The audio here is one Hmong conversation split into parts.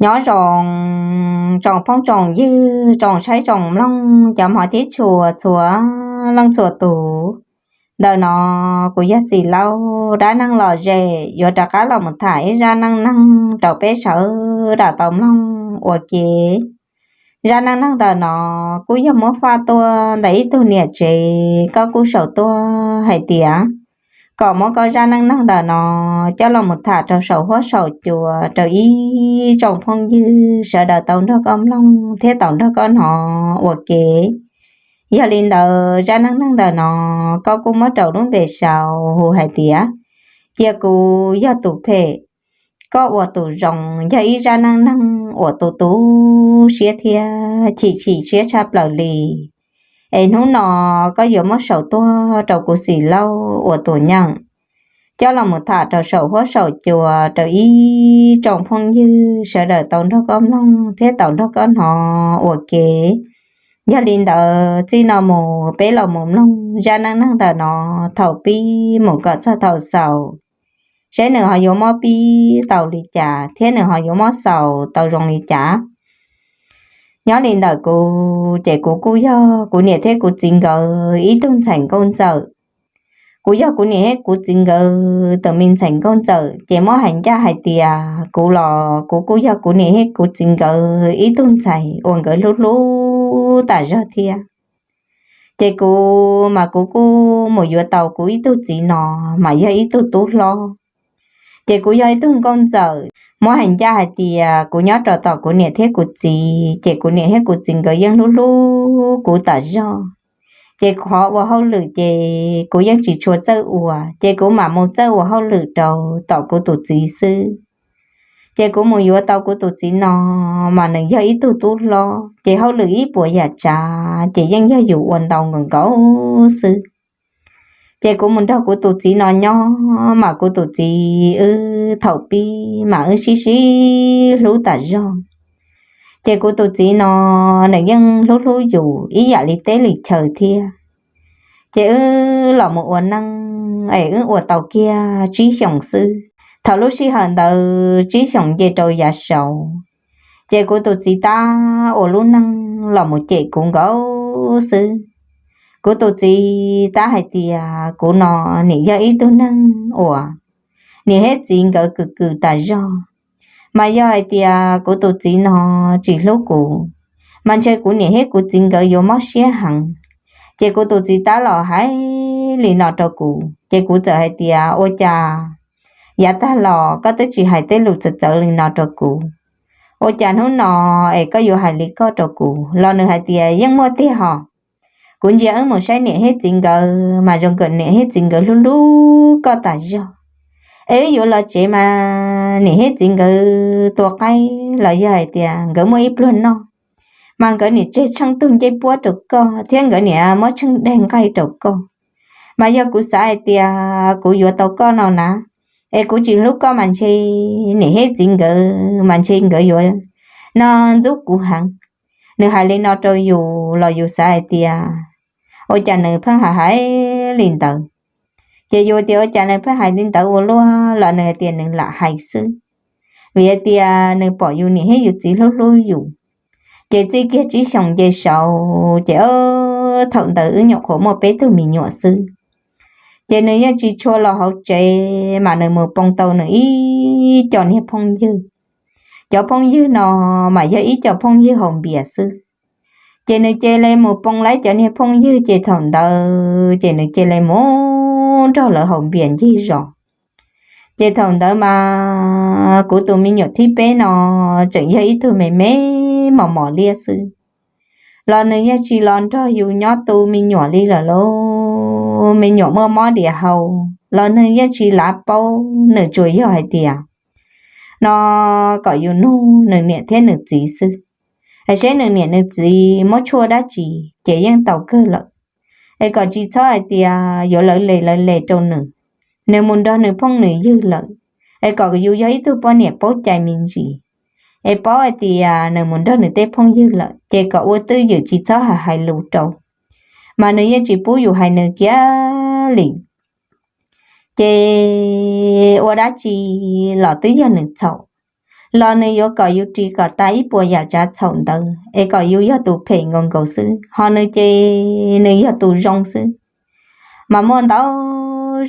Nyob zoo tsoom phooj tsoom ywg, tsoom saib tsoom mloog, cov hmov thiab tshua txhua leej txhua tus. Ntawm no kuv yog Xis Lauj, dab neeg lom zem yuav rov qab los mus tham ib zaj neej neeg rau peb sawv daws tau mloog ua ke. Zaj neej neeg ntawm no kuj yog muab faj tuaj ntawm ib tug niam tsev, koj kuj sau tuaj hais tias kom muab koj zaj neej neeg ntawm no coj los mus tham rau saum huab saum cua rau ib tsoom phooj ywg sawv daws tau nrog koj mloog thiab tau nrog koj hnov ua ke. Yog li ntawd zaj neej neeg ntawm no koj kuj muab rau lub npe sau hu hais tias cia kuv yog tus phem, koj ua tus zoo, yog ib zaj neej neeg uas tu tu siab thiab chim chim siab tshaj plaws li. Es hnub no koj yuav muab sau tuaj rau kuv Xis Lauj ua tus nyeem, coj los mus tham rau saum huab saum cua rau ib tsoom phooj ywg sawv daws tau nrog koj mloog thiab tau nrog koj hnov ua ke. Yog li ntawd txij no mus peb los mus mloog zaj neej neeg ntawm no thaum pib mus kom txog thaum xaus, seb nws ho yuav muab pib tau li cas thiab nws ho yuav muab xaus tau zoo li cas. Nyob li ntawm kuv ces kuv kuj yog kuv niam thiab kuv txiv nkawd ib tug ntxhais nkauj ntxawm. Kuv yog kuv niam thiab kuv txiv nkawd tus me ntxhais nkauj ntxawm, ces muab hais ncaj hais tias kuv los kuv kuj yog kuv niam thiab kuv txiv nkawd ib tug ntxhais uas nkawd hlub hlub tas zog thiab. Ces kuv mas kuv kuj mus yuav tau kuv ib tug txiv no, mas yog ib tug tub hlob. Ces kuv yog ib tug nkauj ntxawm, muab hais ncaj hais tias kuv nyob rau tom kuv niam thiab kuv txiv, ces kuv niam thiab kuv txiv nkawd yeej hlub hlub kuv tas zog. Ces qhov ua hauj lwm ces kuv yeej tsis tshua txawj ua, ces kuv mam mus txawj ua hauj lwm rau tom kuv tus txiv xwb. Ces kuv mus yuav tau kuv tus txiv no, mas nws yog ib tug tub hlob, ces hauj lwm ib puas yam tsav ces yeej yog yus ua ntau nkaus nkaus xwb. Ces kuv mus nrog kuv tus txiv no nyob, mas kuv tus txiv wb thaum pib mas wb sib sib hlub tas zog. Ces kuv tus txiv no nws yeej hlub hlub yus ib yam li teb li chaw thiab. Ces wb los mus ua neej es wb ua tau kiag tsib xyoos xwb. Thaum lub sij hawm ntawd tsib xyoos nce rau yav saud, ces kuv tus txiv tab ua lub neej los mus cem kuv nkaus xwb. Kuv tus txiv tab hais tias kuv no nim yog ib tug neeg uas niam thiab txiv nkawd kws kws tas zog, mas yog hais tias kuv tus txiv no tsis hlub kuv, mas ntshe kuv niam thiab kuv txiv nkawd yuav mob siab heev. Ces kuv tus txiv tab los hais li no rau kuv, ces kuv txawm hais tias ua cas yav tag los koj twb tsis hais tej lus txawv txawv li no rau kuv, ua cas hnub no es koj yuav hais li koj rau kuv? Los nws hais tias yeej muaj tiag hos, kuv ntsia wb mus saib niam thiab txiv nkawd mas zoo nkaus niam thiab txiv nkawd hlub hlub koj tas zog. Es wb yuav los tsev mas niam thiab txiv nkawd tua qaib los yog hais tias nkawd muaj ib pluag noj, mas nkawd niam tseg tsheej tug ncej puab rau koj thiab nkawd niam muab tsheej deg nqaij rau koj. Mas yog kuv xav hais tias kuv yuav tau koj no na, es kuv tsis hlub koj mas ntshe niam thiab txiv nkawd mas ntshe nkawd yuav no ntxub kuv heev. Nws hais li no rau yus los yus xav hais tias ua cas nws pheej hais hais li ntawd. Ces yus tias ua cas nws pheej hais li ntawd ua luaj los nws hais tias nws lam hais xwb, vim hais tias nws pom yus niam thiab yus txiv hlub hlub yus. Ces txij kiag tsib xyoos nce saud ces thaum ntawd wb nyuam qhuav muaj peb tug me nyuam xwb. Ces nws yeej tsis tshua los hauv tsev, mas nws mus poo tau nws ib co niag phooj ywg. Cov phooj ywg no mas yog ib co phooj ywg haus npias xwb. Ces nws cia li mus poo lawv cov niag phooj ywg, ces thaum ntawd ces nws cia li mus nrog lawv haus npias ncig zos. Ces thaum ntawd mas kuv tus me nyuam thib peb no tseem yog ib tug me me mos mos liab xwb, los nws yeej tsis los nrog yus nyob tu me nyuam li lawm lauj. Me nyuam muaj mob dias hau los nws yeej tsis lav paub, nws tsuas yog hais tias no kom yus nug nws niam thiab nws txiv xwb, es seb nws niam nws txiv muab tshuaj dab tsi, ces yeej tau kawg lawm. Es kom tsis txhob hais tias yuav lawv les lawv les rau nws, nws mus nrog nws phooj nws ywg lawm. Es kom yus yog ib tug poj niam paub cai me ntsis, es paub hais tias nws mus nrog nws tej phooj ywg lawm, ces kom ua twj ywm tsis txhob hais hais lus rau, mas nws yeej tsis pub yus hais nws kiag li. Ces ua dab tsi los twb yog nws txhaum, los nws yuav kom yus ris kom tas ib puas yam tsav txhaum ntawd es kom yus yog tus phem nkaus nkaus xwb, ho nws ces nws yog tus zoo xwb. Mas muaj ntau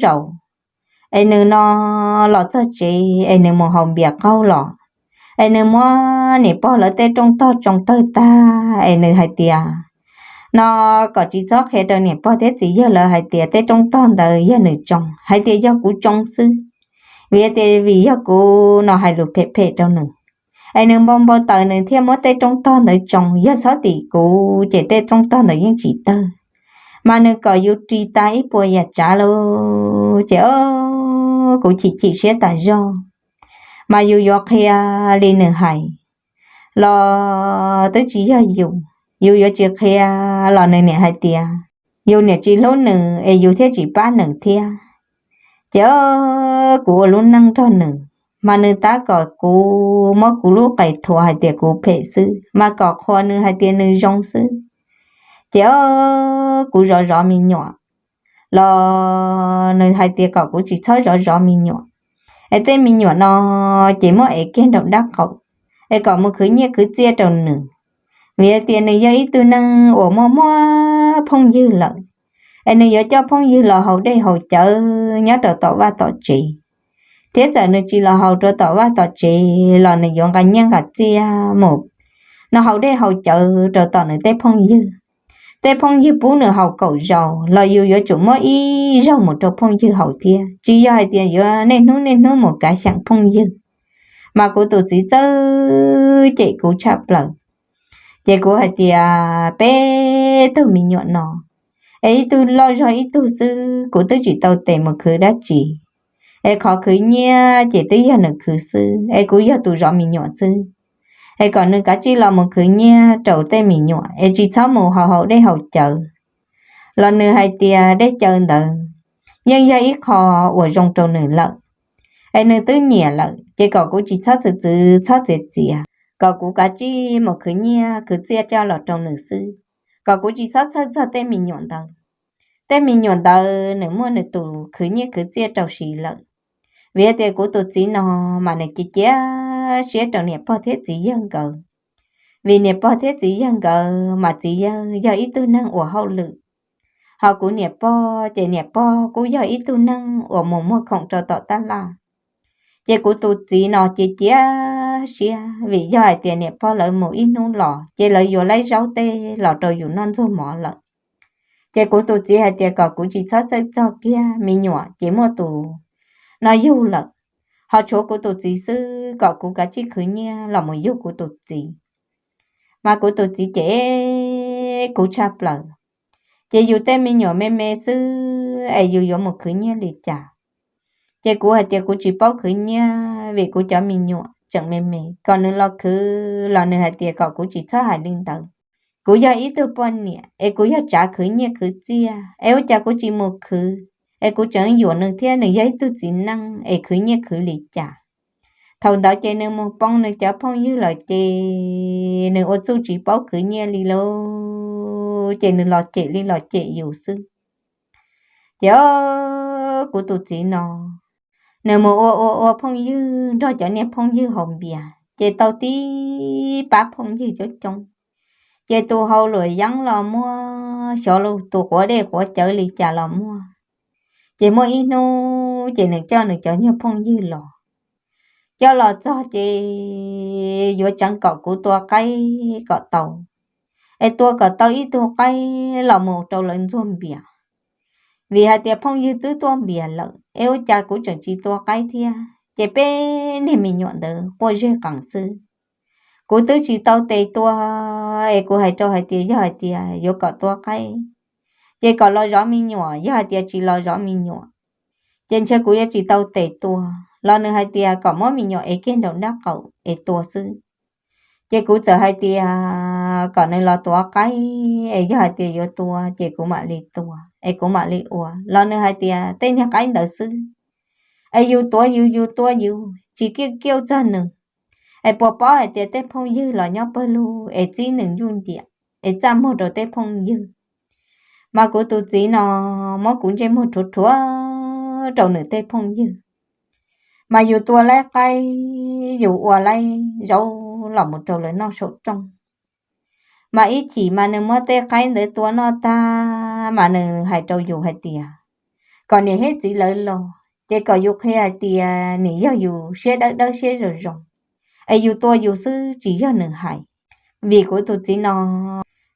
zaus es nws no los txog tsev es nws mus haus npias qaug los, es nws muab niam pog lawv tej rooj tog tsoo tawg tag es nws hais tias no kom tsis txhob qhia rau niam pog thiab txiv yawg lawv hais tias tej rooj tog ntawd yog nws tsoo, hais tias yog kuv tsoo xwb. Vim tias vim yog kuv no hais lus phem phem rau nws, es nws npau npau taws nws thiaj muab tej rooj tog ntawd tsoo. Yog txhob tim kuv ces tej rooj tog ntawd yeej tsis tawg. Mas nws kom yus ris tas ib puas yam tsav lauj, ces o, kuv chim chim siab tas zog. Mas yus yuav qhia li nws hais los twb tsis yog yus, yus yuav tsis qhia los nws niam hais tias yus niam tsis hlub nws es yus thiaj tsis pab nws thiab. Ces o, kuv ua lub neej nrog nws, mas nws tab kom kuv muab kuv lub qe thuav hais tias kuv phem xwb, mas kom qhuas nws hais tias nws zoo xwb. Ces o, kuv zov zov me nyuam los nws hais tias kom kuv tsis txhob zov zov me nyuam, es tej me nyuam no ces muab ev kiag nraum dab qaum, es kom mus khwv nyiaj khwv txiaj rau nws. Vim hais tias nws yog ib tug neeg uas muaj muaj phooj ywg lawm, es nws yuav coj phooj ywg los haus dej haus cawv nyob rau tom vaj tom tsev, thiab txawm nws tsis los haus rau tom vaj tom tsev los nws yuav nqa nyiaj nqa txiaj mus no haus dej haus cawv rau tom nws tej phooj ywg. Tej phooj ywg pub nws haus kaum zaus los yus yuav tsum muab ib zaug mus rau phooj ywg haus thiab, tsis yog hais tias yuav niaj hnub niaj hnub mus kav xyeem phooj ywg. Mas kuv tus txiv txawj cem kuv tshaj plaws. Ces kuv hais tias peb tug me nyuam no es ib tug loj zog ib tug xwb, kuv twb tsis tau tes mus khwv dab tsi, es qhov khwv nyiaj ces twb yog nws khwv xwb, es kuv yog tus zov me nyuam xwb. Es kom nws kav tsij los mus khwv nyiaj rau tej me nyuam es tsis txhob mus haus haus dej haus cawv. Los nws hais tias dej cawv ntawd yeej yog ib qho uas zoo rau nws lawm, es nws twb nyiam lawm ces kom kuv tsis txhob txwv txwv txhob txiav txiav, kom kuv kav tsij mus khwv nyiaj khwv txiaj coj los rau nws xwb, kom kuv tsis txhob txhawj txog tej me nyuam ntawd. Tej me nyuam ntawd nws muaj nws tus khwv nyiaj khwv txiaj rau siv lawm. Vim tias kuv tus txiv no mas nws cia cia siab rau niam pog thiab txiv yawg nkawd, vim niam pog thiab txiv yawg nkawd mas txiv yawg yog ib tug neeg ua hauj lwm, ho kuv niam pog ces niam pog kuj yog ib tug neeg uas mus muag khoom rau tom tab laj. Ces kuv tus txiv no cia cia siab vim yog hais tias niam pog lawv mus ib hnub los ces lawv yuav laib zaub tej los rau yus noj ntxuag mov lawm. Ces kuv tus txiv hais tias kom kuv tsis txhob txhawj txog kiag, me nyuam ces muaj tus no yug lawm, ho tshuav kuv tus txiv xwb, kom kuv kav tsij khwv nyiaj los mus yug kuv tus txiv. Mas kuv tus txiv ces kuv tshaj plaws, ces yus tej me nyuam me me xwb es yus yuav mus khwv nyiaj li cas? Ces kuv hais tias kuv tsis paub khwv nyiaj vim kuv cov me nyuam tseem me me, kom nws los khwv los nws hais tias kom kuv tsis txhob hais li ntawd. Kuv yog ib tug poj niam es kuv yog tsav khwv nyiaj khwv txiaj es ua cas kuv tsis mus khwv, es kuv tseem yuam nws thiab nws yog ib tug txiv neej es khwv nyiaj khwv li cas. Thaum ntawd ces nws mus poob nws cov phooj ywg lawm ces nws ua txuj tsis paub khwv nyiaj li lauj, ces nws los cem li los cem yus xwb. Ces kuv tus txiv no, nws mus ua ua ua phooj ywg nrog cov niag phooj ywg haus npias ces tau tib pab phooj ywg coob coob. Ces tus haus luam yeeb los muaj, xyov tus quav dej quav cawv li cas los muaj. Ces muaj ib hnub ces nws coj nws cov niag phooj ywg los, coj los txog ces yuav tseev kom kuv tua qaib kom tau, es tua kom tau ib tug qaib los mus rau lawv ntxuag npias. Vim hais tias phooj ywg twb tuaj npias lawm es ua cas kuv tseem tsis tua qaib thiab, ces peb niag me nyuam ntawd quaj zeg qees xwb. Kuv twb tsis tau tes tua, es kuv hais rau hais tias yog hais tias yuav kom tua qaib, ces kom los zov me nyuam, yog hais tias tsis los zov me nyuam, ces ntshe kuv yuav tsis tau tes tua. Los nws hais tias kom muab me nyuam ev kiag nraum nraub qaum es tua xwb. Ces kuv txawm hais tias kom nws los tuav qaib, es yog hais tias yuav tua ces kuv mam li tua es kuv mam li ua. Los nws hais tias tej niag qaib ntawd xwb, es yus tuav yus, yus tua yus, tsis kiuj kiuj txog nws, es puas paub hais tias tej phooj ywg los nyob pawg lug es txib nws nyuj ntiam, es txaj muag rau tej phooj ywg. Mas kuv tus txiv no muab kuv ntsej muag rhuav rhuav rau nws tej phooj ywg. Mas yus tua laib qaib, yus ua laib zaub los mus rau lawv noj saum rooj. Mas ib chim mas nws muab tej qaib ntawd tua noj tag mas nws hais rau yus hais tias kom niam thiab txiv lawv los ces kom yus qhia hais tias nws yog yus siab dawb dawb siab zoo zoo, es yus tua yus xwb tsis yog nws hais. Vim kuv tus txiv no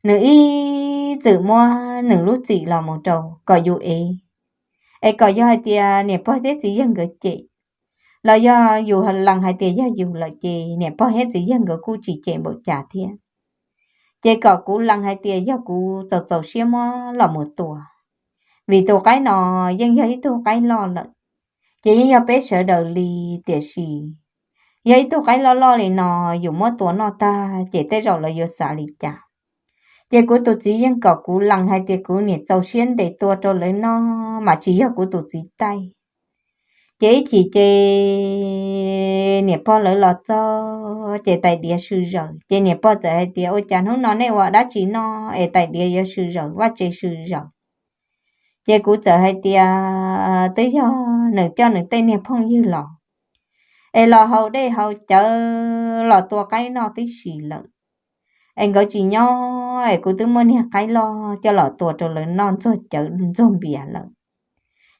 nws ib txwm muab nws lub txim los mus rau kom yus ev, es kom yog hais tias niam pog thiab txiv yawg nkawd cem, los yog yus lees hais tias yog yus lawm ces niam pog thiab txiv yawg nkawd kuj tsis cem npaum cas thiab. Ces kom kuv lees hais tias yog kuv txaus txaus siab muab los mus tua, vim tus qaib no yeej yog ib tug qaib loj lawm, ces yeej yog peb sawv daws li. Tiam sis yog ib tug qaib loj loj li no, yus muab tua noj tag ces tej zaum lawv yuav xav li cas. Ces kuv tus txiv yeej kom kuv lees hais tias kuv niam txaus siab ntes tua rau lawv noj mas tsis yog kuv tus txiv taij. Ces ib chim ces niam pog lawv los txog ces tais diav sw zaws, ces niam pog txawm hais tias ua cas hnub no nej ua dab tsi noj es tais diav yuav sw zaws, vaj tse sw zaws. Ces kuv txawm hais tias twb yog nws coj nws tej niag phooj ywg los, es los haus dej haus cawv los tua qaib noj tib si lawm, es nkawd tsis nyob es kuv twb muab niag qaib loj coj los tua rau lawv noj ntxuag cawv ntxuag npias lawm.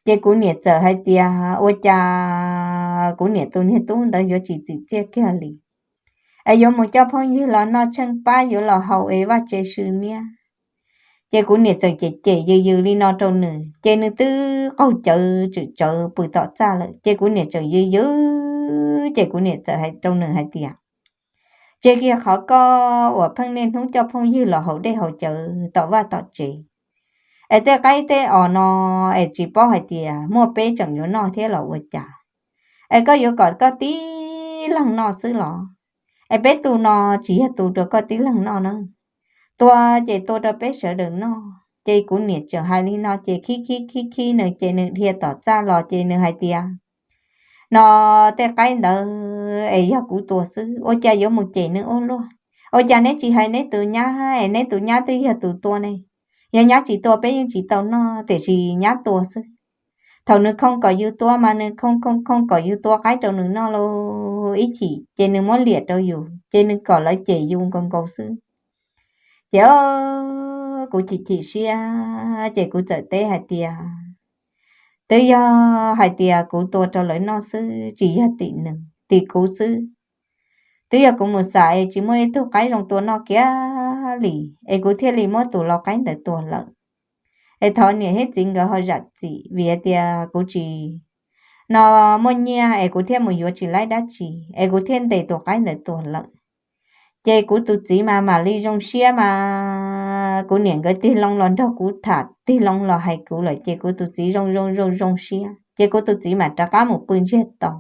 Ces kuv niam txawm hais tias ua cas kuv niam tus niag tub ntawd yuav tsis txim txiaj kiag li, es yuav mus coj phooj ywg los noj tsheej pab yuav los haus es vaj tse sw niab. Ces kuv niam txawm cem cem yws yws li no rau nws ces nws twb qaug cawv tswm tsawv pw tom txaj lawm, ces kuv niam txawm yws yws, ces kuv niam txawm hais rau nws hais tias tseg kiag qhov koj uas pheej niaj hnub coj phooj ywg los haus dej haus cawv tom vaj tom tsev, es tej qaib tej os no es tsis paub hais tias muaj peb tseem yuav noj thiab los ua cas, es koj yuav kom koj tib leeg noj xwb los? Es peb tu no tsis yog tu rau koj tib leeg noj na, tua ces tua rau peb sawv daws noj. Ces kuv niam tseem hais li no ces khib khib khib khib nws ces nws dhia tom txaj los ces nws hais tias no tej qaib ntawd es yog kuv tua xwb, ua cas yuav mus cem nws ua luaj? Ua cas neb tsis hais neb tus nyab es neb tus nyab twb yog tus tua ne? Yog nyab tsis tua peb yeej tsis tau noj, tiam sis nyab tua xwb. Thaum nws khoo kom yus tua mas nws khoo khoo khoo kom yus tua qaib rau nws noj los ib chim ces nws muab liam rau yus ces nws kom lawv cem yus nkaus nkaus xwb. Ces kuv chim chim siab ces kuv txawm teb hais tias twb yog hais tias kuv tua rau lawv noj xwb tsis yog tim nws tim kuv xwb. Twb yog kuv mus xam es tsis muaj ib tug qaib zoo tua noj kiag li, es kuv thiaj li muab tus lau qaib ntawd tua lawm. Es thov niam thiab txiv nkawd ho zam txim vim hais tias kuv tsis no muaj nyiaj es kuv thiaj mus yuav tsis laib dab tsi es kuv thiaj ntes tus qaib ntawd tua lawm. Ces kuv tus txiv mas mam li zoo siab mas kuv niam nkawd tig loo los nrog kuv tham, tig loo los hais kuv lawm ces kuv tus txiv zoo zoo zoo zoo siab ces kuv tus txiv mam rov qab mus pw ntsiag to.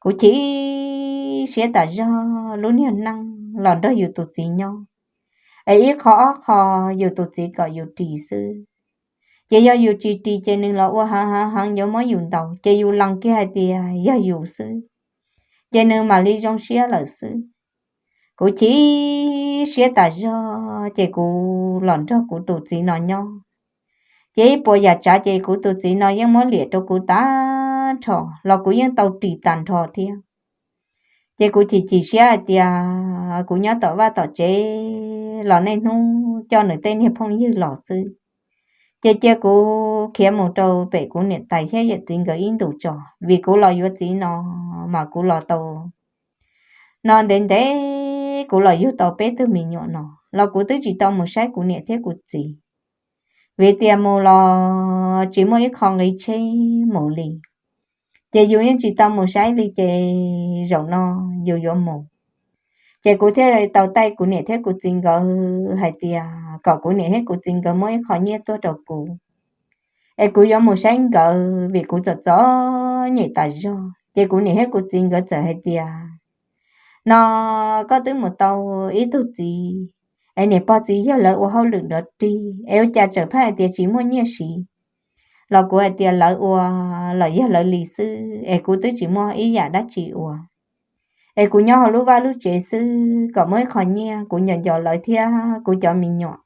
Kuv chim siab tas zog lub niag neej los nrog yus tus txiv nyob, es ib qho ob qho yus tus txiv kom yus ris xwb. Ces yog yus tsis ris ces nws los ua heev heev heev yuav muab yus ntaus ces yus lees kiag hais tias yog yus xwb, ces nws mam li zoo siab lawm xwb. Kuv chim siab tas zog ces kuv los nrog kuv tus txiv no nyob. Ces ib puas yam tsav ces kuv tus txiv no yeej muab liam rau kuv tag nrho los kuv yeej tau ris tag nrho thiab. Ces kuv chim chim siab hais tias kuv nyob tom vaj tom tsev los niaj hnub coj nws tej niag phooj ywg los xwb. Ces cia kuv khiav mus rau pem kuv niam tais thiab yawm txiv nkawd ib ntus tso, vim kuv los yuav txiv no mas kuv los tau no ntev ntev, kuv los yug tau peb tug me nyuam no los kuv twb tsis tau mus saib kuv niam thiab kuv txiv, vim tias mus los tsis muaj ib qho nqi tsheb mus li. Ces yus yeej tsis tau mus saib li ces zaum no yus yuav mus. Ces kuv thiaj tau taij kuv niam thiab kuv txiv nkawd hais tias kom kuv niam thiab kuv txiv nkawd muab ib qho nyiaj tuaj rau kuv, es kuv yuav mus saib nkawd vim kuv txom txom nyem tas zog. Ces kuv niam thiab kuv txiv nkawd txawm hais tias no koj twb mus tau ib tug txiv, es niam pog txiv yawg lawv ua hauj lwm nrov rig es ua cas tseem pheej hais tias tsis muaj nyiaj siv. Los kuv hais tias lawv ua los yog lawv li xwb es kuv twb tsis muaj ib yam dab tsi ua, es kuv nyob hauv lub vaj lub tsev xwb kom muaj ib qho nyiaj kuv nco nco lawv thiab kuv cov me nyuam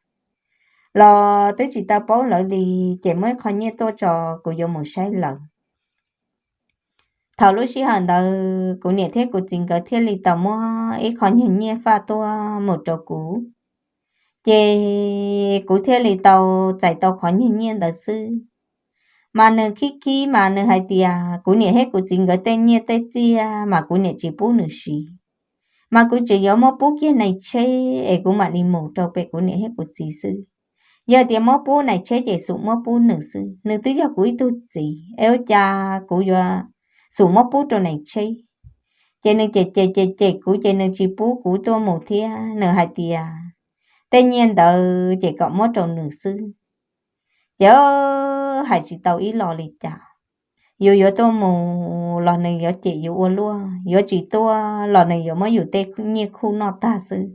los twb tsis tau paub lawv li, ces muaj ib qho nyiaj tuaj tso kuv yuav mus saib lawv. Thaum lub sij hawm ntawd kuv niam thiab kuv txiv nkawd thiaj li tau muab ib qho nyuag nyiaj faj tuaj mus rau kuv, ces kuv thiaj li tau txais tau qhov nyuag nyiaj ntawd xwb. Mas nws khib khib mas nws hais tias kuv niam thiab kuv txiv nkawd tej nyiaj tej txiaj mas kuv niam tsis pub nws siv, mas kuv tseem yuav muab pub kiag nais tsheb es kuv mam li mus rau pem kuv niam thiab kuv txiv xwb. Yog tias muab pub nais tsheb ces xum muab pub nws xwb, nws twb yog kuv ib tug txiv es ua cas kuv yuav xum muab pub rau nais tsheb? Ces nws cem cem cem cem kuv ces nws tsis pub kuv tuaj mus thiab nws hais tias tej nyiaj ntawd ces kom muab rau nws xwb. Ces hais tsis tau ib los li cas, yus yuav tuaj mus los nws yuav cem yus ua luaj, yuav tsis tuaj los nws yuav muab yus tej nyiaj khuj noj tag xwb.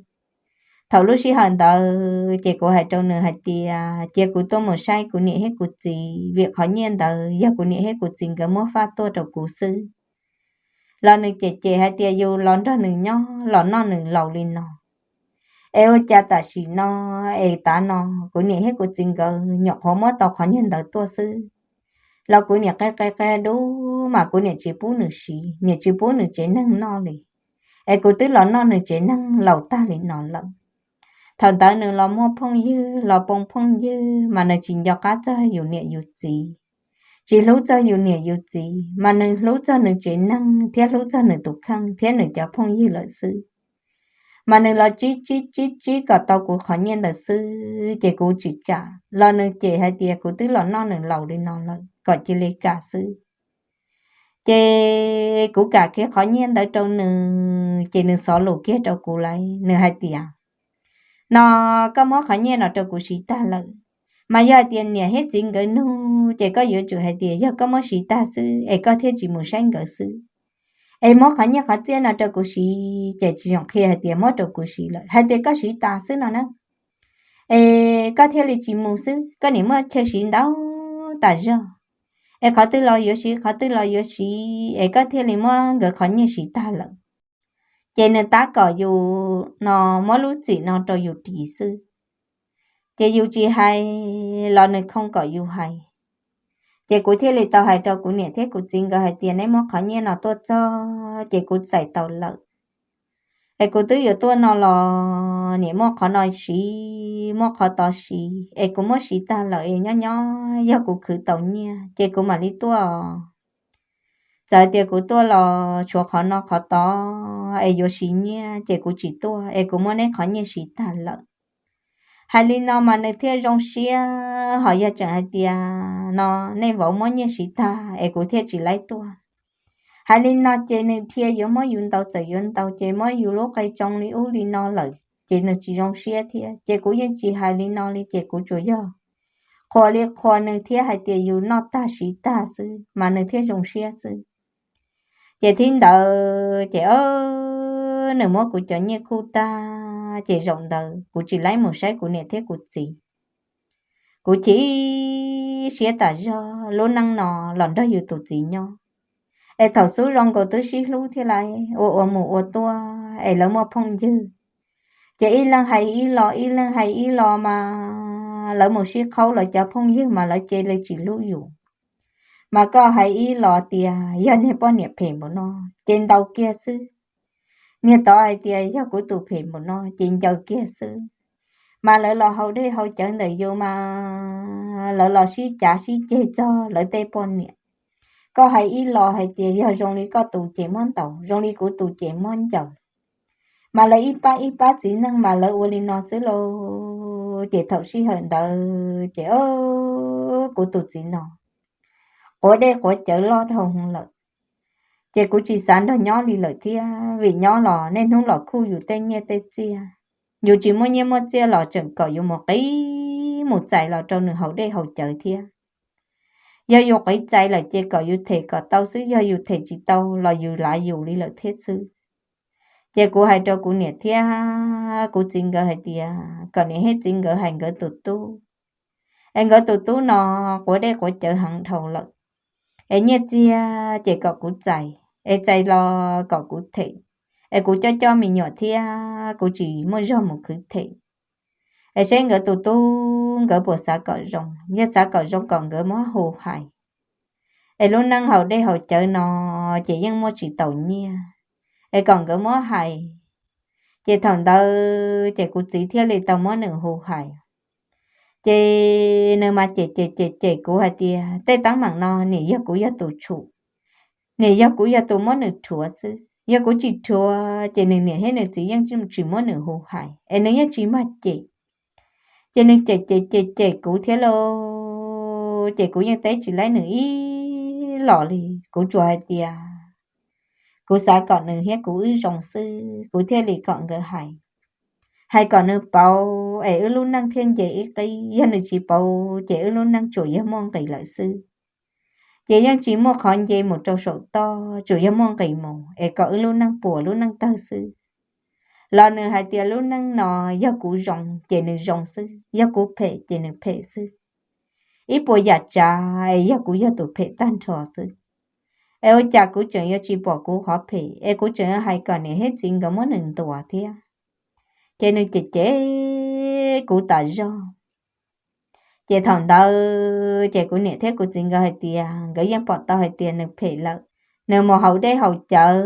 Thaum lub sij hawm ntawd ces kuv hais rau nws hais tias cia kuv tuaj mus saib kuv niam thiab kuv txiv, vim qhov nyiaj ntawd yog kuv niam thiab kuv txiv nkawd muab faj tuaj rau kuv xwb. Los nws cem cem hais tias yus los nrog nws nyob los noj nws laus li no, es ua cas tam sim no es tav no kuv niam thiab kuv txiv nkawd nyuam qhuav muab tau qhov nyiaj ntawd tuaj xwb, los kuv niam qia qia qia dub mas kuv niam tsis pub nws siv, niam tsis pub nws tsev neeg noj li, es kuv twb los noj nws tsev neeg laus tag li no lawm. Thaum ntawd nws los muaj phooj ywg los poob phooj ywg mas nws tsis nco qab txog yus niam yus txiv, tsis hlub txog yus niam yus txiv, mas nws hlub txog nws tsev neeg thiab hlub txog nws tus kheej thiab nws cov phooj ywg lawm xwb. Mas nws los tsib tsib tsib tsib kom tau kuv qhov nyiaj ntawd xwb ces kuv tsis kam los nws cem hais tias kuv twb los noj nws laus li no lawm kom cia li kam xwb. Ces kuv kam kiag qhov nyiaj ntawd rau nws ces nws xov lus kiag rau kuv lawm, nws hais tias no koj muab qhov nyiaj no rau kuv siv tag lawm, mas yog hais tias niam thiab txiv nkawd nug ces koj yuav tsum hais tias yog koj muab siv tag xwb es koj thiaj tsis mus saib nkawd xwb. Es muab qhov nyiaj qhov txiaj no rau kuv siv ces tsis zoo qhia hais tias muab rau kuv siv lawm, hais tias koj siv tas xwb no na, es koj thiaj li tsis mus xwb, koj niam muaj chaw siv ntau tas zog, es qhov twg los yuav siv qhov twg los yuav siv es koj thiaj li muab nkawd qhov nyiaj siv tag lawm. Ces nws tab kom yus no muab lub txim no rau yus ris xwb, ces yus tsis hais los nws khoo kom yus hais. Ces kuv thiaj li tau hais rau kuv niam thiab kuv txiv nkawd hais tias neb muab qhov nyiaj no tuaj txog ces kuv txais tau lawm, es kuv twb yuav tuaj no los niam muaj qhov no siv muaj qhov tod siv es kuv muab siv tag lawm es nyob nyob yog kuv khwv tau nyiaj ces kuv mam li tuaj. Txawm tias kuv tuaj los tshuav qhov no qhov tod es yuav siv nyiaj ces kuv tsis tuaj es kuv muab neb qhov nyiaj siv tag lawm. Hais li no mas nws thiaj zoo siab, ho yog tseem hais tias no nej vauv muab nyiaj siv tag es kuv thiaj tsis laib tuaj. Hais li no ces nws dhia yuav muab yus ntaus txawm yuav ntaus ces muab yus lub qe tsoo li ub li no lawm ces nws tsis zoo siab thiab. Ces kuv yeej tsis hais li no li ces kuv tsuas yog qhuas li qhuas nws thiab hais tias yus noj tag siv tag xwb mas nws thiaj zoo siab xwb. Ces thib ntawd ces nws muab kuv cov nyiaj khuj tag ces zaum ntawd kuv tsis laib mus saib kuv niam thiab kuv txiv. Kuv chim siab tas zog lub neej no los nrog yus tus txiv nyob, es thaum xub zoo nkaus twb sib hlub thiab lawv ua ua mus ua tuaj es lawv muaj phooj ywg, ces ib leeg hais ib lo ib leeg hais ib lo mas lawv mus sib qhaub lawv cov phooj ywg mas lawv cia li tsis hlub yus. Mas koj hais ib lo tias yog niag poj niam phem npaum no ces ntaus kiag xwb. Niag tod hais tias yog kuv tus phem npaum no ces ncaws kiag xwb. Mas lawv los haus dej haus cawv ntawm yus mas lawv los sib cav sib ceg txog lawv tej poj niam. Koj hais ib lo hais tias yog zoo li koj tus ces muab ntaus, zoo li kuv tus ces muab ncaws. Mas lawv ib pab ib pab txiv neej mas lawv ua li no xwb lauj. Ces thaum sij hawm ntawd ces kuv tus txiv no quav dej quav cawv loj dhau lawm. Ces kuv tsis xav nrog nyob li lawm thiab, vim nyob los niaj hnub los khuj yus tej nyiaj tej txiaj. Yus tsis muaj nyiaj muaj txiaj los tseem kom yus mus qiv mus txais los rau nws haus dej haus cawv thiab. Yog yus qiv txais lawm ces kom yus them kom tau xwb, yog yus them tsis tau los yus lav yus li lawm thiab xwb. Ces kuv hais rau kuv niam thiab kuv txiv nkawd hais tias kom niam thiab txiv nkawd hais nkawd tus tub, es nkawd tus tub no quav dej quav cawv heev dhau lawm, es nyiaj txiag ces kom kuv txais, es txais los kom kuv them, es kuv coj coj me nyuam thiab kuv tsis muaj zog mus khwv them. Es seb nkawd tus tub nkawd puas xav kom zoo, yog xav kom zoo kom nkawd muab hu hais. Es lub neej haus dej haus cawv no ces yeej muaj tsis taus nyiaj, es kom nkawd muab hais. Ces thaum ntawd ces kuv txiv thiaj li tau muab nws hu hais. Ces nws mas cem cem cem cem kuv hais tias tej teeb meem no niam yog kuv yog tus tshum, niam yog kuv yog tus muab nws rhuav xwb, yog kuv tsis rhuav ces nws niam thiab nws txiv yeej tsis muab nws hu hais es nws yeej tsis mag cem. Ces nws cem cem cem cem kuv thiab lauj, ces kuv yeej teb tsis laib nws ib los li. Kuv tsuas hais tias kuv xav kom nws thiab kuv wb zoo xwb, kuv thiaj li kom nkawd hais, hais kom nws pauv es wb lub neej thiaj nce ib qib, yog nws tsis pauv ces wb lub neej tsuas yog muaj nqis lawm xwb. Ces yeej tsis muaj qhov nce mus rau saum toj, tsuas yog muaj nqis mus es kom wb lub neej puas lub neej tawg xwb. Los nws hais tias lub neej no yog kuv zoo ces nws zoo xwb, yog kuv phem ces nws phem xwb. Ib puas yam tsav es yog kuv yog tus phem tag nrho xwb. Es ua cas kuv tseem yuav tsis pom kuv qhov phem, es kuv tseem yuav hais kom niam thiab txiv nkawd muab nws ntuas thiab. Ces nws cem cem kuv tas zog. Ces thaum ntawd ces kuv niam thiab kuv txiv nkawd hais tias nkawd yeej pom tau hais tias nws phem lawm. Nws mus haus dej haus cawv,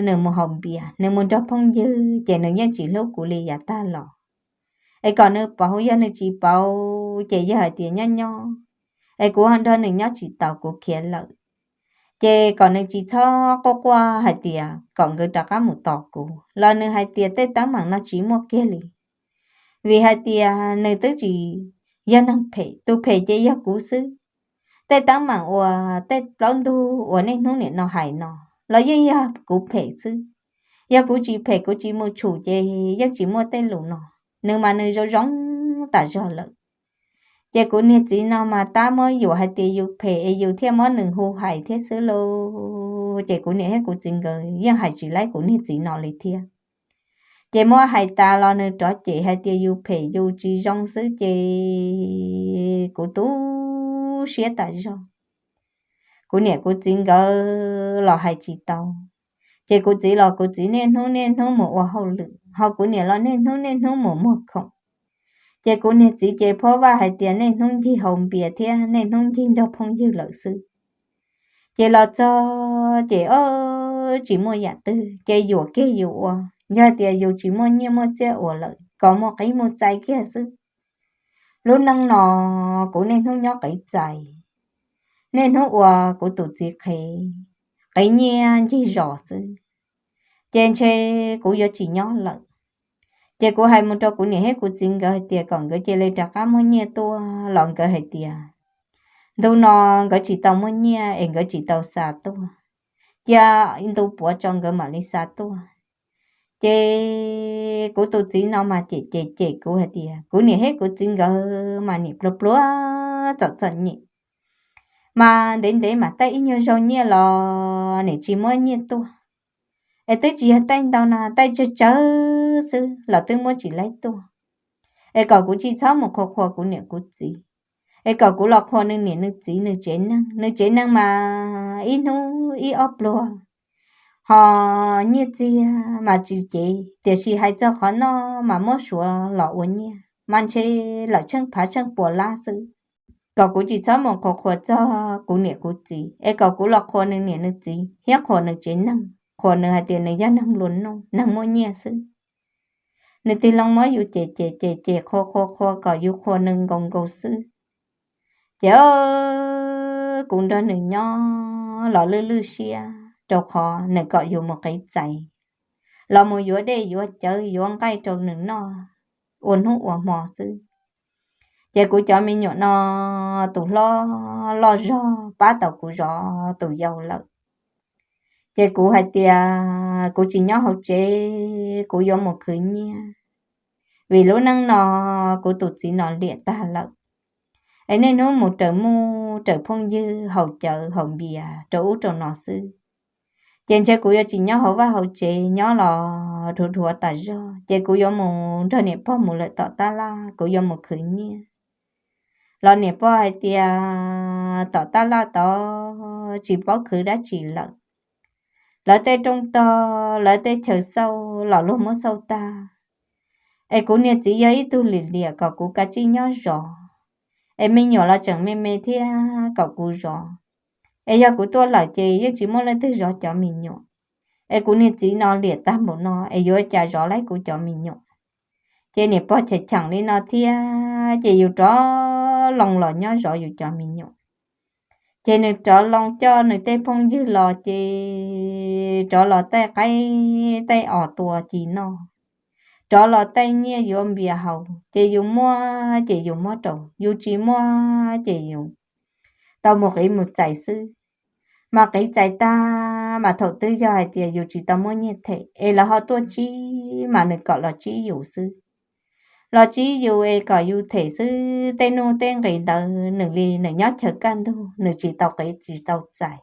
nws mus haus npias, nws mus nrog phooj ywg, ces nws yeej tsis hlub kuv li yav tag los. Es kom nws pauv, yog nws tsis pauv ces yog hais tias nyob nyob, es kuv ho nrog nws nyob tsis taus kuv khiav lawm. Ces kom nws tsis txhob quaj quaj hais tias kom nkawd rov qab mus tos kuv, los nws hais tias tej teeb meem no tsis muaj kiag li. Vim hais tias nws twb tsis yog neeg phem, tus phem ces yog kuv xwb. Tej teeb meem uas tej plaub ntug uas niaj hnub niam no hais no los yeej yog kuv phem xwb. Yog kuv tsis phem, kuv tsis mus tshum ces yeej tsis muaj tej lus no. Nws mas nws zoo zoo tas zog lawm. Ces kuv niag txiv no mas tab muab yuam hais tias yus phem es yus thiaj muab nws hu hais thiab xwb lauj. Ces kuv niam thiab kuv txiv nkawd yeej hais tsis laib kuv niag txiv no li thiab. Ces muab hais tas los nws rov cem hais tias yus phem yus tsis zoo xwb, ces kuv tu siab tas zog. Kuv niam kuv txiv nkawd los hais tsis tau. Ces kuv txiv los kuv txiv niaj hnub niaj hnub mus ua hauj lwm, ho kuv niam los niaj hnub niaj hnub mus muag khoom. Ces kuv niag txiv ces phob vaj hais tias niaj hnub ncig haus npias thiab niaj hnub ncig nrog phooj ywg lawm xwb. Ces los txog ces ob tsis muaj yam twg ces yuam kiag yus ua. Yog tias yus tsis muaj nyiaj muaj txiaj ua lawm, kom muaj qib mus txais kiag xwb. Lub neej no kuv niaj hnub nyob qev txais, niaj hnub ua kuv tus txiv qhev, qev nyiaj ncig zos xwb, ces ntshe kuv yuav tsis nyob lawm. Ces kuv hais mus rau kuv niam thiab kuv txiv nkawd hais tias kom nkawd cia li rov qab muab nyiaj tuaj los nkawd hais tias ntu no nkawd tsis tau muaj nyiaj es nkawd tsis tau xa tuaj, cia ntu puav tso nkawd mam li xa tuaj. Ces kuv tus txiv no mas cem cem cem kuv hais tias kuv niam thiab kuv txiv nkawd mas niam pluag pluag txom txom nyem, mas ntev ntev mas taij ib nyuag zaug nyiaj los niam tsis muab nyiaj tuaj. Es twb tsis yog taij ntau no, taij tsawg tsawg xwb los twb muab tsis laib tuaj. Es kom kuv tsis txhob mus qhuas qhuas kuv niam kuv txiv, es kom kuv los qhuas nws niam nws txiv nws tsev neeg. Nws tsev neeg mas ib hnub ib ob pluag, ho nyiaj txiag mas tsis cev, tiam sis hais txog qhov noj mas muab suav los ua nyiaj mas ntshe lawm tsheej phav tsheej puas lab xwb. Kom kuv tsis txhob mus qhuas qhuas txog kuv niam kuv txiv, es kom kuv los qhuas nws niam nws txiv thiab qhuas nws tsev neeg, qhuas nws hais tias nws yog neeg nplua nuj neeg muaj nyiaj xwb. Nws tig loo muab yus cem cem cem cem qhuas qhuas qhuas kom yus qhuas nws nkaus nkaus xwb. Ces kuv nrog nws nyob los lwj lwj siab rau qhov nws kom yus mus qev txais, los mus yuav dej yuav cawv yuav nqaij rau nws noj ua hnub ua hmo xwb. Ces kuv cov me nyuam no tus hlob loj zog pab tau kuv zov tus yau lawm. Ces kuv hais tias kuv tsis nyob hauv tsev, kuv yuav mus khwv nyiaj, vim lub neej no kuv tus txiv no liam tag lawm. Es niaj hnub mus raws muj raws phooj ywg haus cawv haus npias rau ub rau no xwb. Ces ntshe kuv yuav tsis nyob hauv vaj hauv tsev, nyob los dhuav dhuav tas zog, ces kuv yuav mus nrog niam pog mus lawm tom tab laj, kuv yuav mus khwv nyiaj. Los niam pog hais tias tom tab laj tod tsis paub khwv dab tsi lawm. Lawv tej rooj tog, lawv tej chaw xauj los luag muab xauj tag. Es kuv niag txiv yog ib tug lim liam kom kuv kav tsij nyob zov. Es me nyuam los tseem me me thiab kom kuv zov. es yog kuv tuaj lawm ces yeej tsis muaj leej twg zov cov me nyuam, es kuv niag txiv no liam tag npaum no es yuav ua cas zov laib kuv cov me nyuam. Ces niam pog cheem cheem li no thiab ces yus rov loo los nyob zov yus cov me nyuam. Ces nws rov loo coj nws tej phooj ywg los ces rov los tej qaib tej os tua ci noj, rov los tej nyiaj yuav npias haus ces yus muaj ces yus muab rau, yus tsis muaj ces yus tau mus qiv mus txais xwb. Mas qiv txais tag mas thaum twg yog hais tias yus tsis tau muaj nyiaj them es lawv ho tuaj tsib mas nws kom los tsib yus xwb. Los tsib yus es kom yus them xwb, tej nuj tej nqis ntawd nws li nws nyob chaw kaj ntug nws tsis tau qiv tsis tau txais.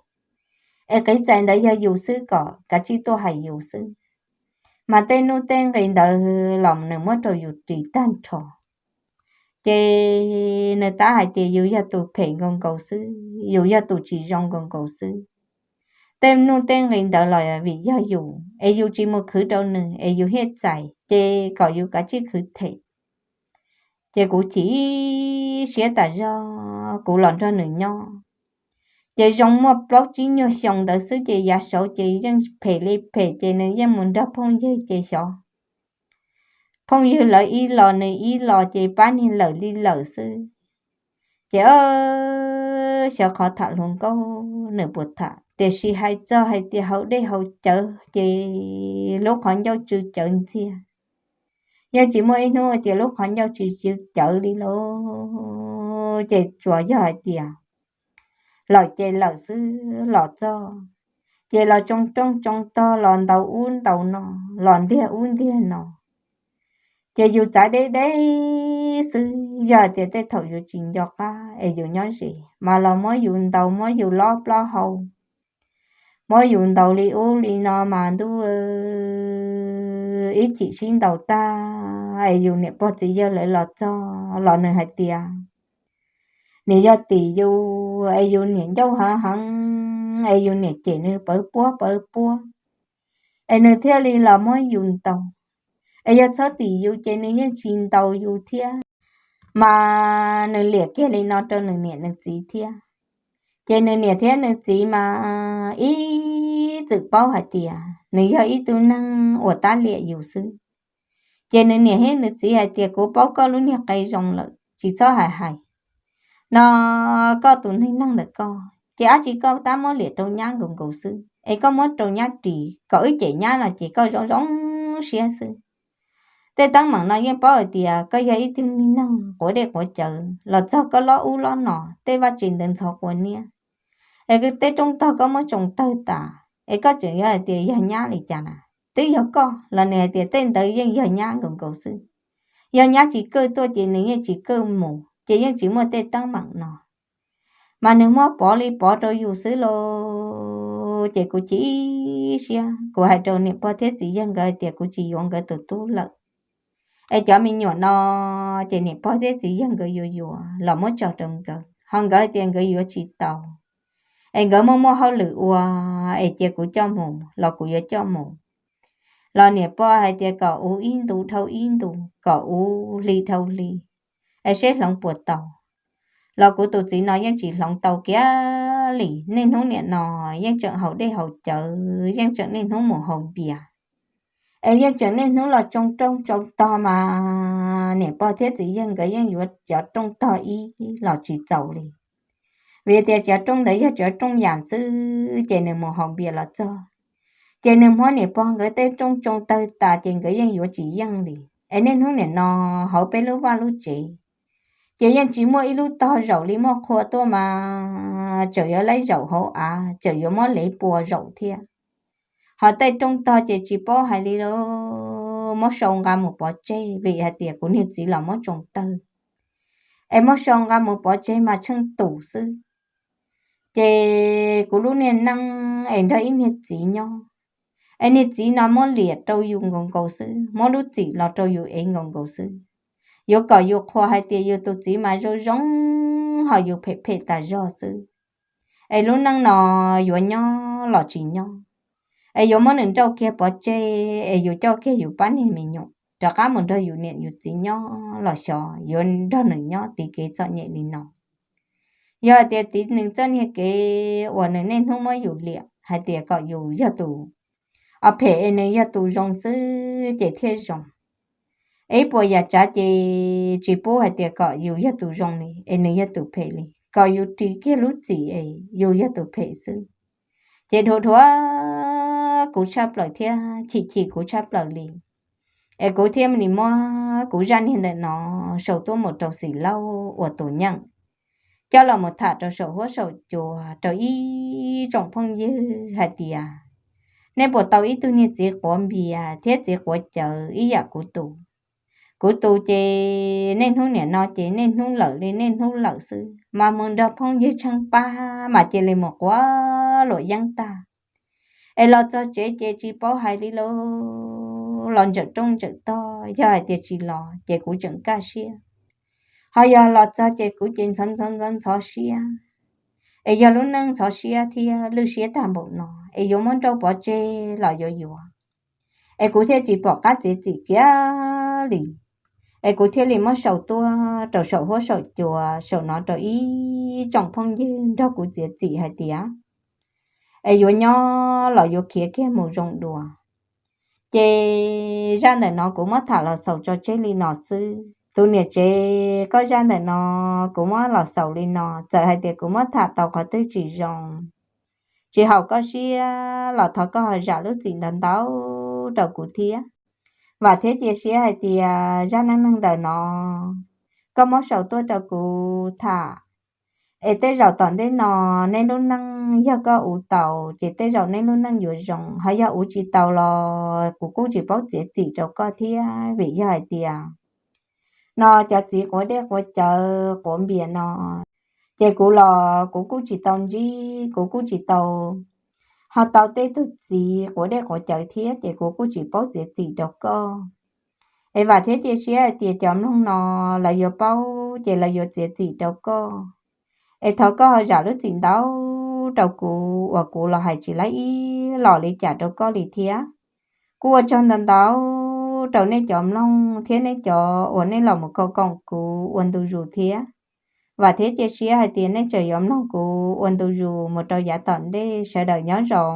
Es qiv txais ntawd yog yus xwb kom kav tsij tuaj hais yus xwb. Mas tej nuj tej nqis ntawd los nws muab rau yus ris tag nrho. Ces nws tab hais tias yus yog tus phem nkaus nkaus xwb, yus yog tus tsis zoo nkaus nkaus xwb. Tej nuj tej nqis ntawd los vim yog yus es yus tsis mus khwv rau nws es yus thiaj txais, ces kom yus kav tsij khwv them. Ces kuv chim siab tas zog kuv los nrog nws nyob. Ces zoo muaj plaub tsib nyuag xyoo ntawd xwb ces yav saud ces yeej phem li phem ces nws yeej mus nrog phooj ywg ces xyov phooj ywg lawv ib los nws ib los ces pab niag lawm li lawm xwb. Ces xyov qhov tham hluas nkauj nws puas tham, tiam sis hais txog hais tias haus dej haus cawv ces lub qhov ncauj tsw cawv ntxiag. Yeej tsis muaj ib hnub tias lub qhov ncauj tsis tsw cawv li lauj. Ces tsuas yog hais tias lawm ces lawm xwb, los txog ces los tsoo rooj tsoo tog, los ntaus ub ntaus no, los ntiag ub ntiag no. Ces yus txav deb deb xwb, yog hais tias tej thaum yus tsis nco qab es yus nyob ze mas los muab yus ntaus muab yus lob plaub hau, muab yus ntaus li ub li no mas ntuj, ib chim sib ntaus tag es yus niam pog txiv yawg lawv los txog los nws hais tias nws yog tim yus es yus niam ncauj heev heev es yus niam cem nws pawv puab pawv puab es nws thiaj li los muab yus ntaus. Es yog txhob tim yus ces nws yeej tsis ntaus yus thiab. Mas nws liam kiag li no rau nws niam nws txiv thiab. Ces nws niam thiab nws txiv mas ib txwm paub hais tias nws yog ib tug neeg uas tab liam yus xwb. Ces nws niam thiab nws txiv hais tias kuv paub koj lub niag qe zoo lawm tsis txhob hais hais no, koj tus neeg neeg ntawm koj ces dab tsi koj tab muab liam rau nyab nkaus nkaus xwb es koj muab rau nyab ris kom wb cem nyab no ces koj zoo zoo siab xwb. Tej teeb meem no yeej paub hais tias koj yog ib tug neeg quav dej quav cawv los txog koj lob ub lob no tej vaj tse ntawd ntxhov quav niab es tej rooj tog koj muab tsoo tawg tas es koj tseem yuav hais tias yog nyab li cas na. Twb yog koj los nws hais tias tej ntawd yeej yog nyab nkaus nkaus xwb. Yog nyab tsis kawj tuaj ces nws yeej tsis kawj mus ces yeej tsis muaj tej teeb meem no. Mas nws muab pov li pov rau yus xwb los ces kuv chim siab kuv hais rau niam pog thiab txiv yawg nkawd hais tias kuv tsis yuav nkawd tus tub lawm. Es cov me nyuam no ces niam pog thiab txiv yawg nkawd yuav yuav los muab tso rau nkawd ho nkawd hais tias nkawd yuav tsis tau es nkawd muaj muaj hauj lwm ua es cia kuv coj mus los kuv yuav coj mus. Los niam pog hais tias kom ua ib ntu dhau ib ntu, kom ua hli dhau hli es seb hloov puas tau. Los kuv tus txiv no yeej tsis hloov tau kiag li, niaj hnub nim no yeej tseem haus dej haus cawv, yeej tseem niaj hnub mus haus npias es yeej tseem niaj hnub los tsoo rooj tsoo tog mas niam pog thiab txiv yawg nkawd yeej yuav cov rooj tog ib los tsis txaus li. Vim tias cov rooj ntawd yog cov rooj yam xwb ces nws mus haus npias los txog ces nws muab niam pog nkawd tej rooj tsoo tawg tas ces nkawd yeej yuav tsis yeej li. Es niaj hnub nim no hauv peb lub vaj lub tsev ces yeej tsis muaj ib lub tog zaum li, muaj qhua tuaj mas tseem yuav laib zaum hauv av, tseem yuav muab lev pua zaum thiab. Ho tej rooj tog ces tsis paub hais li lauj, muab sau nqa mus pov tseg vim hais tias kuv niag txiv los muab tsoo tawg es muab sau nqa mus pov tseg mas tsheej tus xwb. Ces kuv lub niag neej es nrog ib niag txiv nyob es niag txiv no muab liam rau yus nkaus nkaus xwb, muab lub txim los rau yus ev nkaus nkaus xwb. Yuav kom yus qhuas hais tias yus tus txiv mas zoo zoo, ho yus phem phem tas zog xwb. Es lub neej no yuav nyob los tsis nyob, es yuav muab nws nrauj kiag pov tseg es yus coj kiag yus pab niag me nyuam rov qab mus nrog yus niam yus txiv nyob los xyov yuav nrog nws nyob tiv kev txom nyem li no. Yog hais tias tiv nws txoj niag kev uas nws niaj hnub muab yus liam hais tias kom yus yog tus phem es nws yog tus zoo xwb ces thiaj zoo. Ib puas yam tsav ces tsis pub hais tias kom yus yog tus zoo li es nws yog tus phem li, kom yus ris kiag lub txim es yus yog tus phem xwb. Ces dhuav dhuav kuv tshaj plaws thiab chim chim kuv tshaj plaws li. Es kuv thiaj li muab kuv zaj niag ntawm no sau tuaj mus rau Xim Lauj uas tus nyeem, coj los mus tham rau saum huab saum cua rau ib tsoom phooj ywg hais tias, nej puas tau ib tug niag txiv quav npias thiab txiv quav cawv ib yam kuv tus? Kuv tus ces niaj hnub niam no ces niaj hnub lawm li niaj hnub lawm xwb, mas mus nrog phooj ywg tsheej pab mas cia li mus quav luam yeeb tag. Es los txog tsev ces tsis paub hais li lauj, los ntsawm rooj ntsawm tog, yog hais tias tsis los ces kuv tseem kaj siab, ho yog los txog ces kuv ces ntxhov ntxhov ntxhov ntxhov siab. Es yog lub neej ntxhov siab thiab lwj siab tag npaum no, es yuav muab nrauj pov tseg los yuav yuav. Es kuv thiaj tsis pom qab txiav txim kiag li. Es kuv thiaj li muab sau tuaj rau saum huab saum cua saum no rau ib tsoom phooj ywg nrog kuv txiav txim hais tias, es yuav nyob los yuav khiav kiag mus zoo dua. Ces zaj ntawm no kuv muab tham los xaus tso tseg li no xwb. Tus niam tsev, koj zaj ntawm no kuv muab los xaus li no, txawm hais tias kuv muab tham tau qhov twg tsis zoo, tsis haum koj siab los thov koj ho zam lub txim ntau ntau rau kuv thiab. Vam thiab cia siab hais tias zaj neej neeg ntawm no koj muab sau tuaj rau kuv tham, es tej zaum tom ntej no neb lub neej yog koj ua tau, ces tej zaum neb lub neej yuav zoo, ho yog ua tsis tau los kuv kuj tsis paub txiav txim rau koj thiab, vim yog hais tias no cov txiv quav dej quav cawv quav npias no, ces kuv los kuv kuj tsis tau ntsib, kuv kuj tsis tau ho tau tej tug txiv quav dej quav cawv thiab, ces kuv kuj tsis paub txiav txim rau koj. Es vam thiab cia siab hais tias cov mloog no lawv yuav paub ces lawv yuav txiav txim rau koj. Es thov koj ho zam lub txim ntau rau kuv uas kuv los hais tsis laib ib los li cas rau koj li thiab. Kuj ua tsaug ntau ntau rau nej cov mloog thiab nej cov uas nej los mus koom koom kuv ua ntu zus thiab. Vam thiab cia siab hais tias nej tseem yuav mloog kuv ua ntu zus mus rau yav tom ntej. Sawv daws nyob zoo.